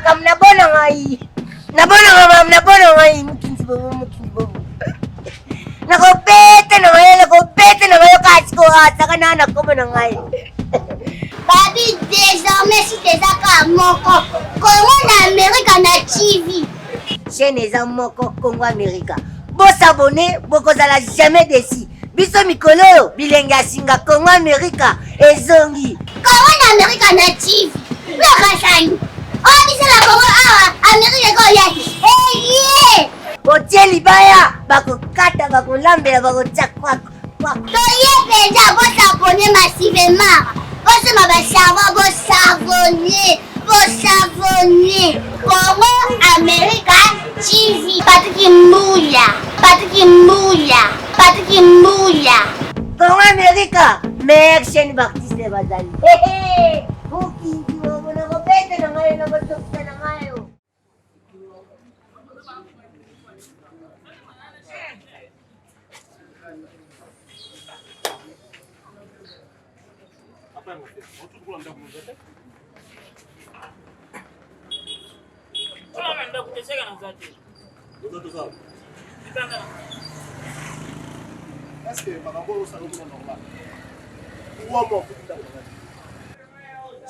Makambo na bona ngai. Na bona ngai, makambo na bona ngai. Mokinzi bobo, mokinzi bobo. Nakobeta na ngai, nakobeta na ngai, kasi koasaka na na kombo na ngai. Babi désormais si eza kaka moko Congo na Amerika na TV. Chaîne eza moko Congo Amerika. Bosabone, bokozala jamais déçu. Biso mikolo oyo bilenge ya singa Congo Amerika ezongi. Congo na Amerika na TV. Lokasani. Oyo biso na Congo awa Amerika ekoya te. Eye! Otie libaya bakokata bakolambela bakotia kwako kwako. Toye mpenza bosabone massivement. Bosomba ba savon bosavone bosavone. Congo Amerika TV. Patrick Mbuya. Patrick Mbuya. Patrick Mbuya. Congo Amerika meilleure chaîne b'artiste bazali. Mokinzi bobo nakobeta na ngai nakosokisa na ngai. Est-ce que makambo oyo osala omona normal? Trois mois okuti ndako na ngai.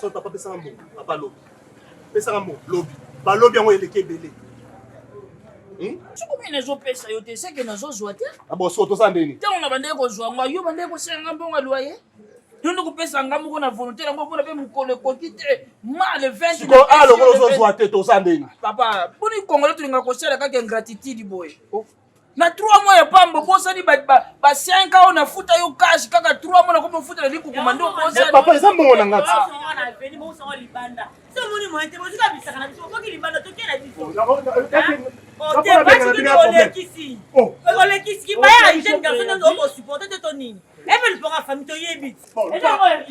Soki papa pesaka mbongo, papa lobi. Pesaka mbongo, lobi. Balobi yango eleki ebele. Hmm? Soki omi nazopesa yo te seke nazozwa te. Ah bon, soki tosala ndeni? Ntango na bandeki kozwa ngo yo bandeki kosenga nga mbongo ya loyer. Yo nde kopesa nga moko na volonté yango mpona mpe mokolo ekoki te ma le 20 sikoyo a lokola ozozwa te toza ndeni papa boni congolais tolingaka kosala kaka ingratitude boye oh. Na 3 mois ya pamba obosani ba 5 ans oyo nafuta yo cash kaka 3 mois nakomi ofuta na likukuma nde obosani. Papa eza mbongo na nga ti.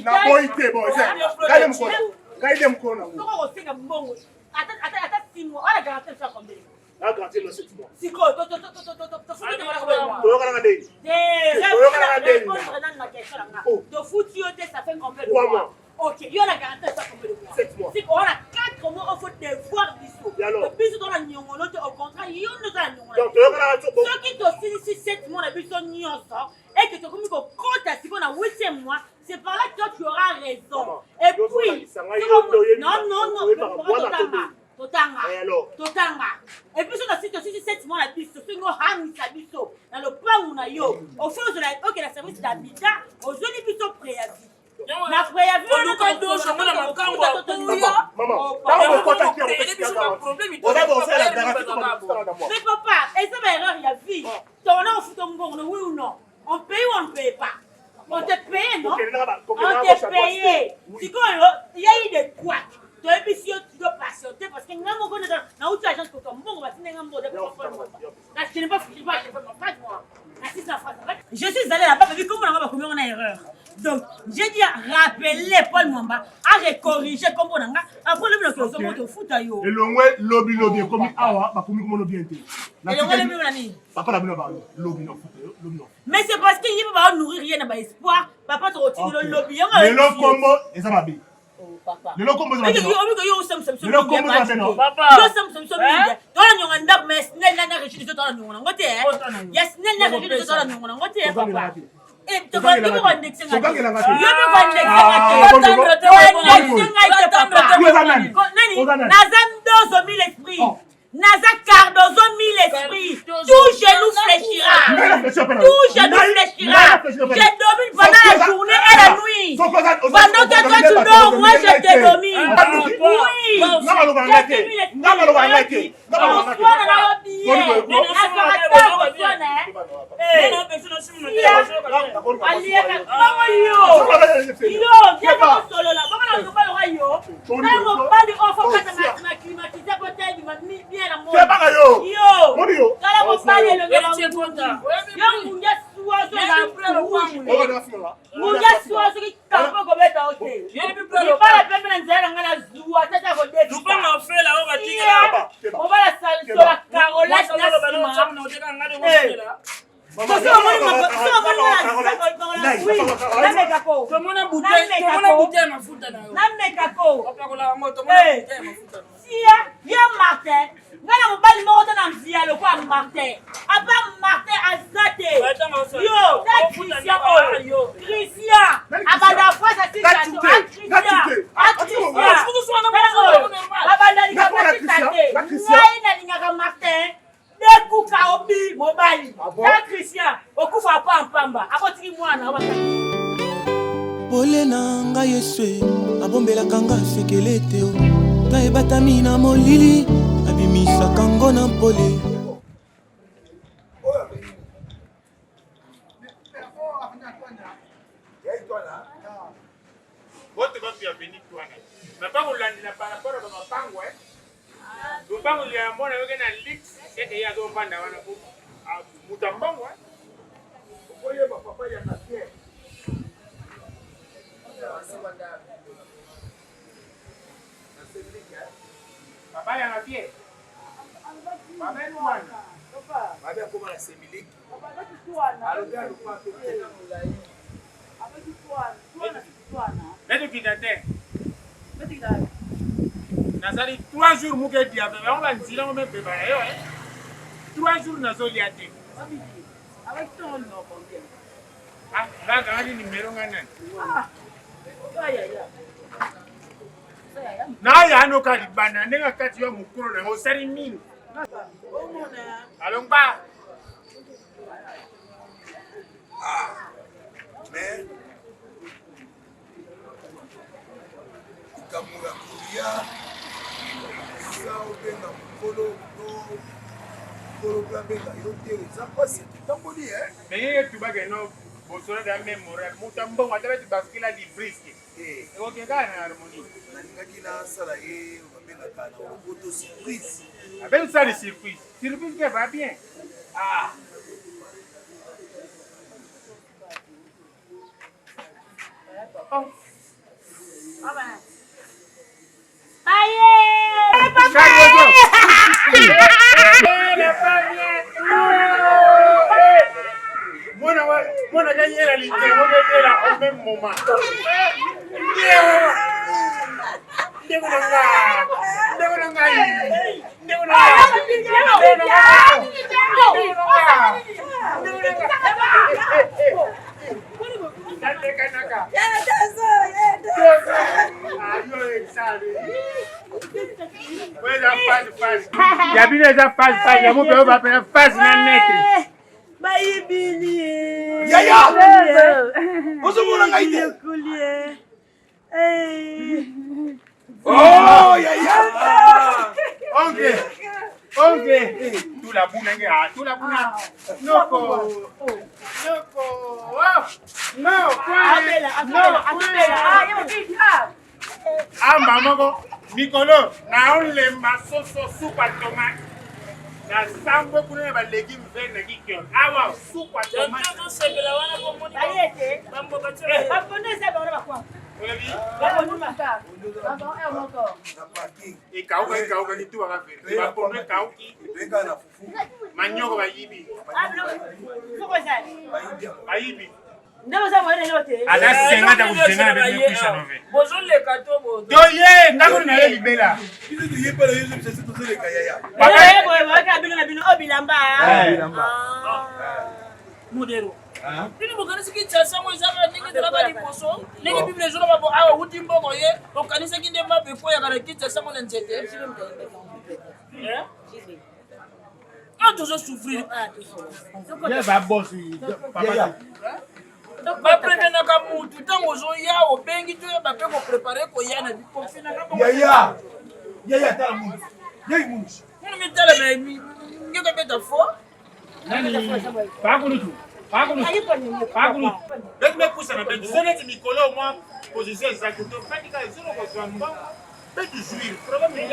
Naboyi te bon ngai nde mokolo nango. Ata 6 mois wana garantie ya combien? Na garantie no 7 mois. Sikoyo to to to to to to Toyokanaka ndenge. Toyokanaka ndenge. Répondre nanu na question na nga. Tofuti yo te ça fait combien de mois? mois. Ok, yo na garantie ça combien de mois? 7 mois. Sikoyo wana 4 mois il faut devoir biso. Biso toza na nyongono te au contraire yo nde oza na nyongono. Donc toyokanaka soki tosilisi 7 mois na biso nyonso et que tokomi kokota sikoyo na 8e mois c'est par là que toi tu auras raison. Et puis non non non totanga totanga et puis soki nasi tosisi 7 mois na biso soki ohamisa biso na lopangu na yo ofi ozela okela service d'habitat ozweli biso préavis na préavis oluka dosho mona makambo akuya mais papa eza ba erreur ya vie tokona kofuta mbongo no oui ou non on paye ou on ne paye pas on te paye non on te paye sikoyo il y a eu des couacs toyebisi yo tu dois patienter parce que nga moko nauti agence kozwa mbongo batindi nga mbongo je n'ai pas je pas je pas moi je suis allé là-bas babi kombo na nga bakomi yango na erreur donc j'ai dit rappeler Paul Mwamba a recorriger kombo na nga après lobi na ozongo tofuta yo elongwe lobi lobi ekomi awa bakomi komono bien te elongwe lobi na nini papa na bino ba lobi na futa yo lobi na mais c'est parce que ye ba nourrir ye na ba espoir papa tokotindelo lobi yango lelo kombo eza mabe lelo kombo eza mabe obiko yo osamisa biso lelo kombo eza mabe no yo osamisa biso mingi tola nyonga ndako mais snel na na régie des tola nyonga nango te ya snel na régie des tola nyonga nango te papa naza ndozo mille esprit Naza Cardozo mille esprits. Tout genou fléchira. Tout genou fléchira. Je domine pendant la journée et la nuit. Pendant que toi tu dors, moi je te domine. Oui. J'ai mille esprits. Oswana na yo bien. Azwaka ntango oswana. Aliaka bongo yo. Yo, viens kosolola. Bongo na mobali oka yo. Ntango mobali oyo fo kata na climatiseur po te ebima bien na moi. Kebaka yo. Yo. Tala mobali elongi ya bangungi. Yo ngungi asuwa soki rouge. Ngungi asuwa soki kampo ekobeta yo te. Libala pembe na nzela na ngai na zuwa tata kodefisa. Mobali asola carolage na nsima. Namekako sia Martin. Nga na mobali moko te na mvia lokola Martin. Apa Martin aza te. Yo, na Christian oyo. Christian. Abanda France asisa to. Ah Christian. Ah Christian. Babanda likambo asisa te. Ngai nalingaka Martin. Dekuka obi mobali. Ah bon? Na Christian okufa pa mpamba. Akotiki mwana wa Pole na ngai Yesu e, abombelaka nga sekele te o. Ta ebatami na molili abimisaka ngo na mpole. Bote batu ya Beni Twana. Mais pas kolandela par rapport à mapango eh. Lupango ya mwana yoke na lix seke ye azovanda wana po moto ya mbongo eh. Okoyeba papa ya na Pierre. Papa ya na Pierre. Papa Twana. Babi akoma na semiliki. Alobi alupa te. Betokita te. Nazali 3 jours muke diable bango banzila ngo mebeba na yo eh. 3 jours nazolia te. Ah, bakangaki nimero nga nani? Naya noka libanda ndenge akati yo mokolo na yango osali mingi. Alongba. Ah, mais likambo ya kolia sa obenga mokolo to mokolo mpe abenga yo te eza mpasi etamboli e mais ye tubake no bosolo da meme moral moto ya mbongo ata beti baskela libriske ekoke kaka na harmonie nalingaki nasala ye babengaka na lopoto surprise abengi sali surprise surprise ke va bien ah Oh. Aye! Papa! Mwana mwana kanyela litengo kanyela au même moment. Ndeko na nga. Ndeko na ngai. Ndeko na nga. Ndeko na nga. Ndeko na nga. Ya bino eza phase phase yango mpe oyo bapena phase na netre bayibili yaya ozomona ngai te oh yaya oncle oncle tula buna nge ah tula buna noko noko oh no no amba moko mikolo naolemba soso supa tomate na sambo kuna na balegume vert na kikion awa supa tomate ekauka ekauka kituba kavere bapondo ekauki manyoko bayibi bayibi aza senga ta kozenga na bebe kuisha nove bozoleka to toye ndako na ye libela modero bino bokanisi kinshasa yango ezaka ndenge ezalaka liboso ndenge bible ezoloba bo awa wuti mboko ye okanisaki nde mabe ekweyaka na kinshasa yango na nzete Ah, tozo souffrir. Baprevenaka mutu ntango ozoya obengi toyeba mpe koprepare koya na yaya yaya tala munu yai munu munu mitala ngeke beta fo pakulutu pakulutu pakulutu beti mepusana beti so neti mikolo mwa position ezaki tofandika ezolo kozwa mbongo mpe tujouir problème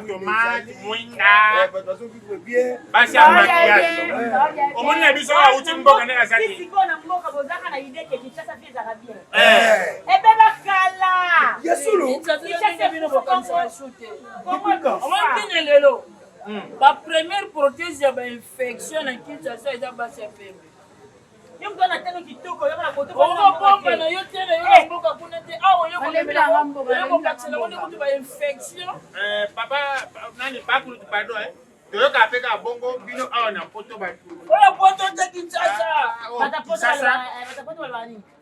tomate mwinda basi ya maquillage omoni na biso auti mboka ndenge aza te Ebeba kala. Ya solo. Omoni lelo. Ba première prothèse ya ba infection na Kinshasa eza basi ya pembe. Yo moto wana tano kitoko yo na boto. Okobomba na yo te na yo na eh. mboka kuna te awa yo komemela yo nde kutu ba infection. Eh, papa nani bakulutu pardon eh. Toyoka pe kaka bongo bino awa na poto bato. Oyo poto te Kinshasa. Ah, oh, Kinshasa.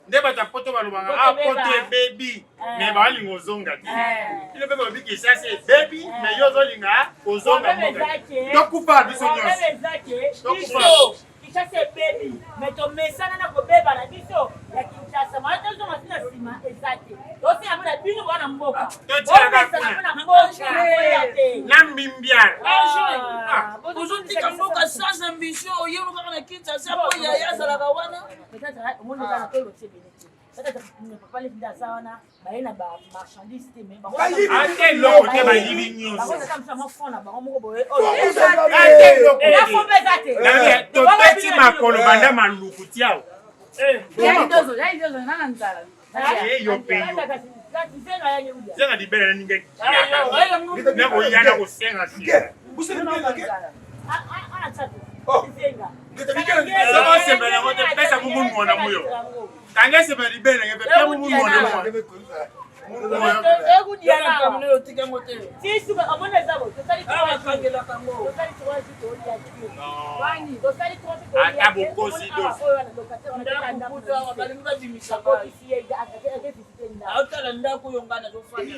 Nde bato ya poto balobaka ah poto ebebi eh. mais balinga ozonga te eh. bino mpe balobi Kinshasa ebebi eh. mais yo ozolinga kozonga mboka tokufa biso nyonso tokufa Kinshasa ebebi mais tomesana na kobeba na biso ya Kinshasa maa tozonga ti na nsima eza te tosenga mpo na bino bwana mboka bomesana mpo na mboka oya te na mbimbiala ah, ozotika mboka sans ambition oyelu kaka na Kinshasa mpo yaya azalaka wana Peut-être omoni eza na tolo tie ebele te. Peut-être papa leki nde aza wana baye na ba marchandise te mais bango ate eloko te bayibi nyonso. Bango eza msa mwa fond na bango moko boye. Ate eloko te. Na fond mpe eza te. Tobeti makolo banda maluku tiao. Yo pe yo. Zenga libela na ninga na koya na kosenga te. Soko sepela yango te pesa mumunwa na muyo. Kanga sepela libela nge pe mumunwa na muyo. Ata bokosi dosi. Aotala ndako oyo ngai nazofanda.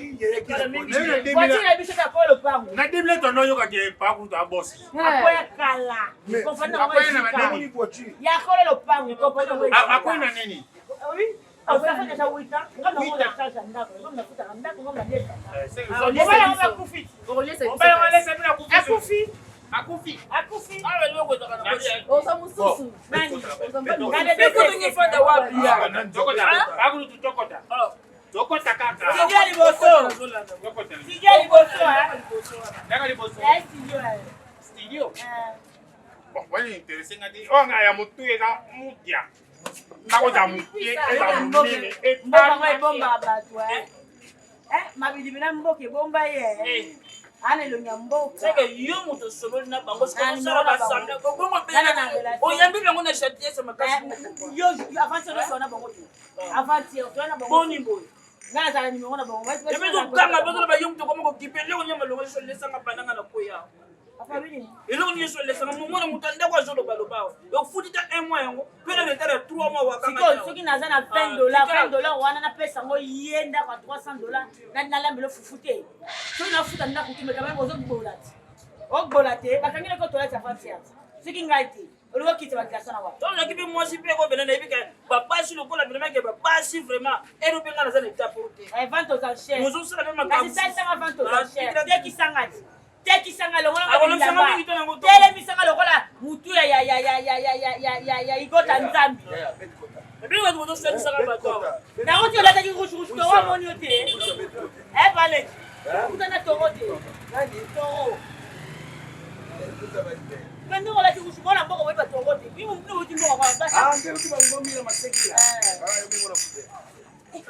Voiture na biso ta kolo pango. Na debile tondo yoka ke pa kuta bosi. Akoya kala. Comprendre na Akoya na nini? Ya kolo lopango comprendre na Akoya na nini? Oui. Ça fait déjà 8 ans. Nga na ngo charge ya ndako. Nga na futaka ndako nga na lesa. Mobali yango akufi. Mobali yango alesa bino akufi. Akufi. Akufi. Akufi. Awa eloko ezalaka na bosi. Oza mosusu. Nani? Oza fanda wapi ya? Tokota. Bakulutu tokota. Tokota kaka. Studio liboso. Studio liboso. Ndaka liboso. Eh studio. Studio. Bon, wani intéressé nga te. Oh nga ya mutu eza mudia. Ndako za mukie eza munene. Mboka ngo ebombaka bato eh. Eh mabilibi na mboka ebomba ye. Ana elongi ya mboka. Seke yo moto osololi na bango sikoosala basambla bongo oyambi bango na gentillesse makasi. Yo avant-hier osola na bango te. Avant-hier osola na bango. Boni boye. Nga nazala numéro na bango. Epe tokanga bazoloba yo moto okoma kokipe eloko nyama longo nyonso elesanga bandanga na kweya. Eloko nyonso elesanga mongona moto ya ndako azolobaloba awa. Ofuti ta un mois yango mpe na retard ya 3 mois wakanga. Sikoyo soki naza na 20 dollars 20 dollars wana napesa yango ye ndako ya 300 dollars nalambela fufu te. Soki nafuta ndako te mais quand même ozobola te. Obola te bakangi nako toilette avant-hier. Soki ngai te. Olingi okita ba glaçons na wapi? Tozalaki mpe mwasi mpe ekobenda nayebi ke babasi lokola bino ke babasi vraiment ero mpe ngai naza na état pour te. Eh, vente aux enchères. Mozosala mpe makambo. Kasi salisanga vente aux enchères. Tekisanga ti. Tekisanga longola nga Akolobisanga bilamba. mingi te nango to. Telemisanga lokola mutu ya ya ya ya ya ya ya ya ya ya igota nzambi. Ebili bato bozosalisaka bato awa. Nango ti olataki rouge rouge toro amoni yo te. Eh Valete. Okutana toro te. Toro. Mais ndenge olati rouge mwana mboka boyebi batoro te. Bino bino boti mboka kwa basi.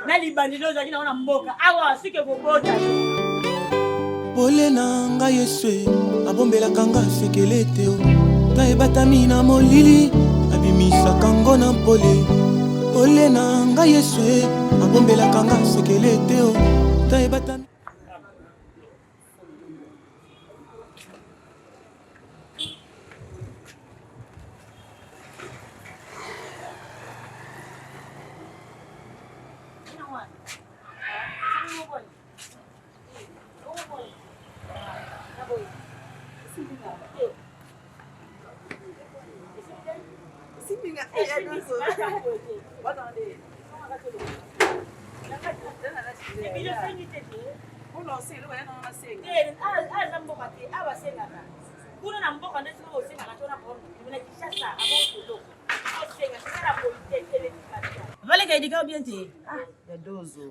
Na libandi nde ozalaki nango na mboka awa soki ekobota Pole na ngai Yesu abombelaka nga sekele te o. Ta ebatami na molili abimisaka ngo na pole. Pole na ngai Yesu abombelaka nga sekele te o. Ta ebatami aza mboka te awa asengaka kuna na mboka nde soki osengaka to na problème na Kinshasa abongo eloko osenga tika na politesse l'éducation valeka edika bien te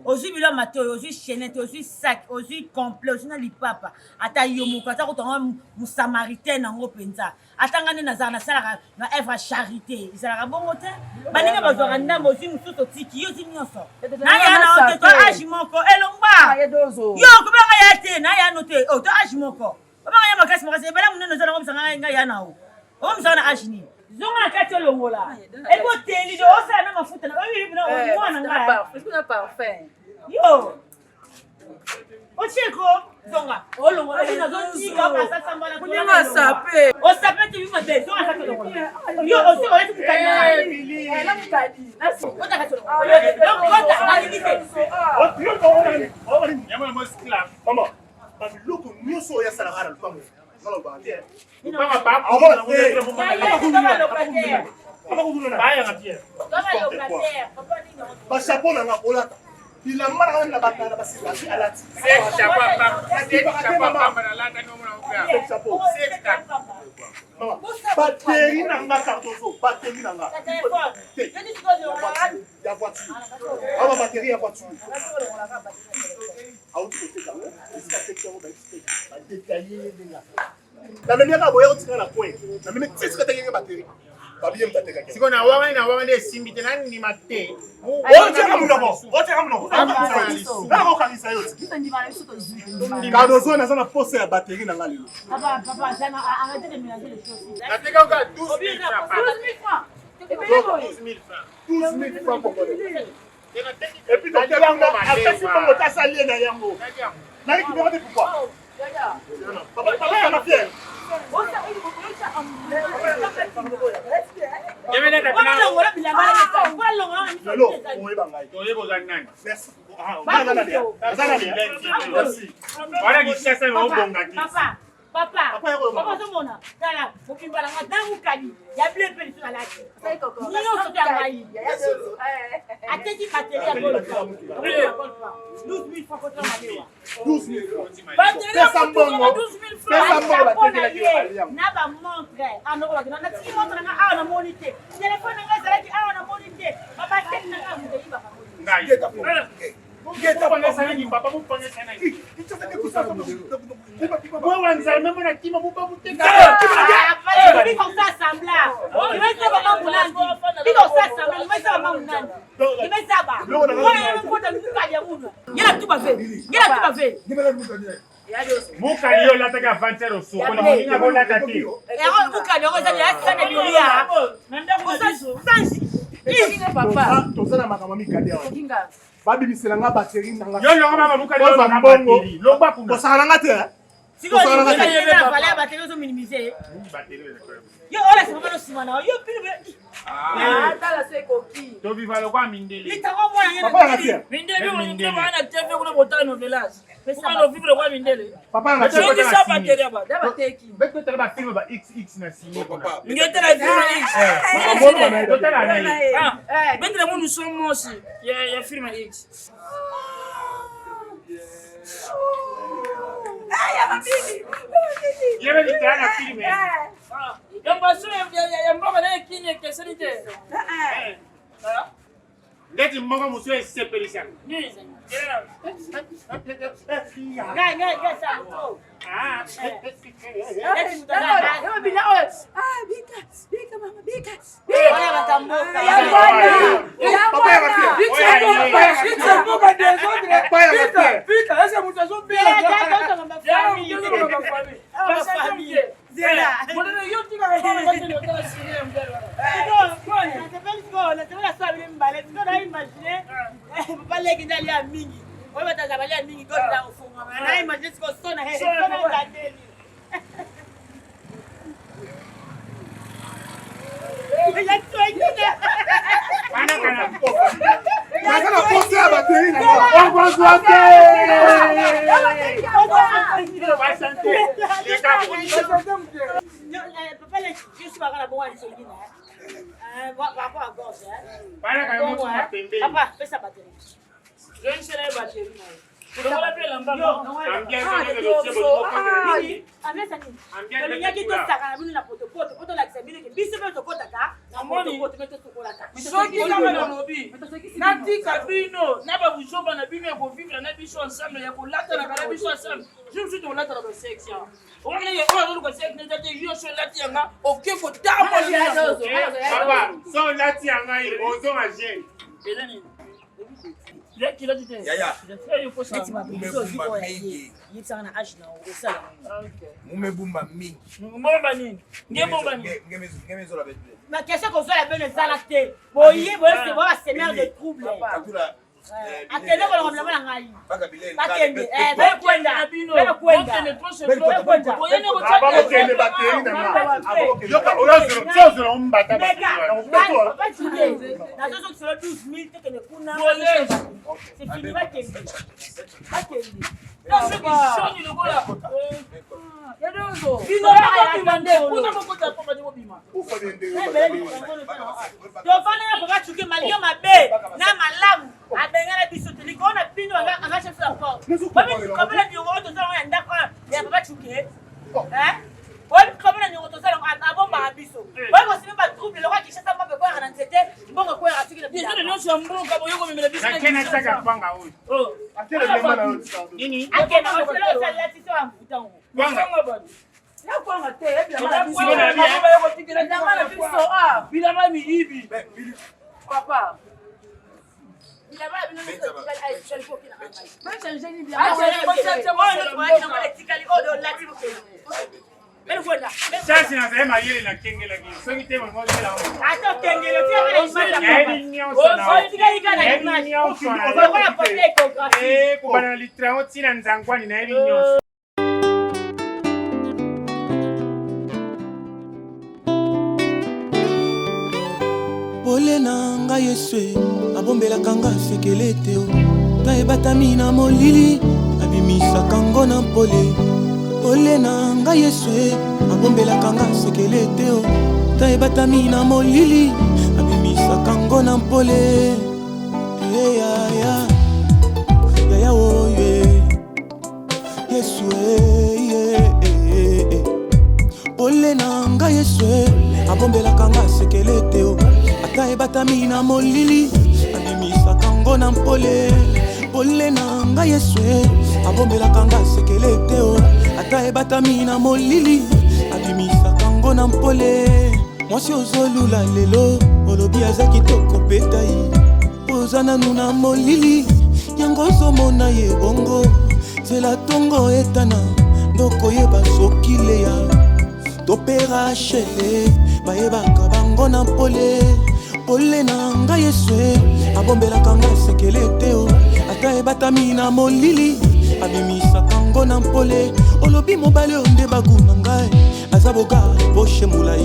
ozwi bilo ya matoi ozwi chainette ozwi sac ozwi complet ozwi na lipapa ata yo moko ata kotanga mosamaritain yango mpenza ata ngai nde nazala nasalaka na œuvre ya charité ezalaka bongo te baninga bazwaka ndambo ozwi mosusu otiki yo ozwi nyonso naya na yo te to age moko elongba yo okobanga ya te naya no te to age moko. Obanga ya makasi makasi ebala munene oza nango misanga ngai ya nao. Omisanga na age nini? Zonga na kati olongola. Eko teli do osala na mafuta na oyo na mwana ngai. Yo. Otie ko zonga olongola oyo nazotika okasasambala Kuninga sape. osape te bima te zonga kati olongola yo osi olati mokali kota kati olongola kota nalingi te Mama, babiloko nyonso oyo asalaka na lupango nalobaka te. Bachapeau na nga olata bilamba na nga na banda na basika alati bateri na nga cardozo bateri na nga ya voiture awa bateri ya voiture auti koteka yango esika ateki yango bayebisi te badetaille ye ndenge namemi yaka boya kotika na coin namemi ti esika atekaki bateri babiye moto atekaki sikoyo na wangani na wangani esimbi te nandima te otiaka monoko otiaka monoko nakokangisa yo cardozo naza na posa ya bateri na nga lelo natekaka 12 000 francs 12 000 francs 12 000 francs congolais Et puis docteur apesi mbongo te asali ye na yango. Na récupéré te pourquoi? Papa papa ya fier. Lelo oyeba ngai. Toyeba oza nani. Merci. Aza nani? Merci. Wana Kinshasa obonga te. Papa, papa papa ozomona tala mobimba na nga na mokali ya ble mpe lisusu alati nyonso te ya ngai ateki bateri ya golf 12 000 francs kota malewa Pesa mbongo. Pesa mbongo batekelaki yo. Na bamontre anokolaki natiki montre nanga awa namoni te telefone nanga ezalaki awa namoni te babateki nanga moto eyibaka ngai mukali yo olataki avantiere osokoli moninga kolata te toza na makambo mikadi awa babimisela nga bateri na nga yo longo mama mukali oyo mbongo longwa kuna kosaka na nga te yo ola sima bano sima na yo pili toviva lokwa mindele litango mwana papa na te mindele mindele bana TV kuna botala novelas kuna no vivre kwa mindele papa na te songisa bateri ya ba betotala bafilme ba xx na sine ngetela film x totala na ye betela munu so mosi ya film x yebe litala na filme donc baso ya mboka na ekini ekeseni te ndeti moko mosusu esepelisaka baleki nde alia mingi oyo bataza balia mingi koza kofungwama na imagine siko sona sona ezandeli naza na posa ya bateri na nga okozwa te Papa, je suis pas la bonne Papa, fais ça batterie. Tolingaki tosaka na bino na potopoto po tolakisa bino ke biso mpe tokotaka na potopoto mpe tosukolaka. Soki kaka nalobi natika bino na babuzoba na bino ya kovivre na biso ensemble ya kolatanaka na biso ensemble jour mosusu tokolatana basexe awa omoni oyo azoluka sexe neza te yo so olati yanga oke kotambola so olati yanga ozonga jeune eza nini? Yaya. Mingi. Yebisaka na age na osala. Mumebumba mingi. Mbomba nini? Nge bomba nini? Ngemezola bete. Ma question kozwala bino ezala te. Boye boye c'est boye semeur de trouble. Katula. Akende kolonga bilamba na ngai. Bakende. Eh, Bekwenda. Bekwenda. Bekwenda. Bakokende bakei na nga. Yoka ozozela ombata. Nazozokisela 12 000 tokende kuna. C'est fini bakende. Bakende. Soni lokola. Bino bobima nde kuna bokota pamba nde bobima. Tovanda na papa Tshuke malgré mabe na malamu abengana biso te likolo na bino anga chef la porte. Babi komela niongo oyo tozala ngo ya ndako ya papa Tshuke. Oyebi komela niongo tozala ngo abombaka biso. Oyebi kosimi ba trouble lokola Kinshasa mboka ekweyaka na nzete mbongo ekweyaka soki na Biso nyonso ya mboka boye komemela biso. Nakena saka kwanga oyo. Nini? Akende osela osala tiso ya mfuta ngo. Kwanga. Nakwanga te bilamba na biso bilamba miyibi papa. Chance nazali mayele nakengelaki soki te kobana na litra yango ntina nzangwani nayebi nyonso. Pole na ngai Yesu abombelaka nga sekele te o. Ta ebatami na molili abimisaka ngo na mpole. Pole na ngai Yesu abombelaka nga sekele te o. Ta ebatami na molili abimisaka ngo na mpole. Eyaya yaya oye Yesu eh, eh, eh. Pole na ngai Yesu abombelaka nga sekele te o. Ata ebatami na molili abimisaka ngo na mpole. Pole na ngai Yesu abombelaka nga sekele te o. Ata ebatami na molili abimisaka ngo na mpole. Mwasi ozolula lelo olobi aza kitoko petai oza nanu na molili yango ozomona ye bongo nzela tongo etana ndokoyeba soki leya to mpe rachele bayebaka bango na mpole. Pole na ngai Yesu abombelaka nga sekele te o. Ata ebatami na molili abimisaka ngo na mpole. Olobi mobali oyo nde bagu na ngai aza boga poshe molai.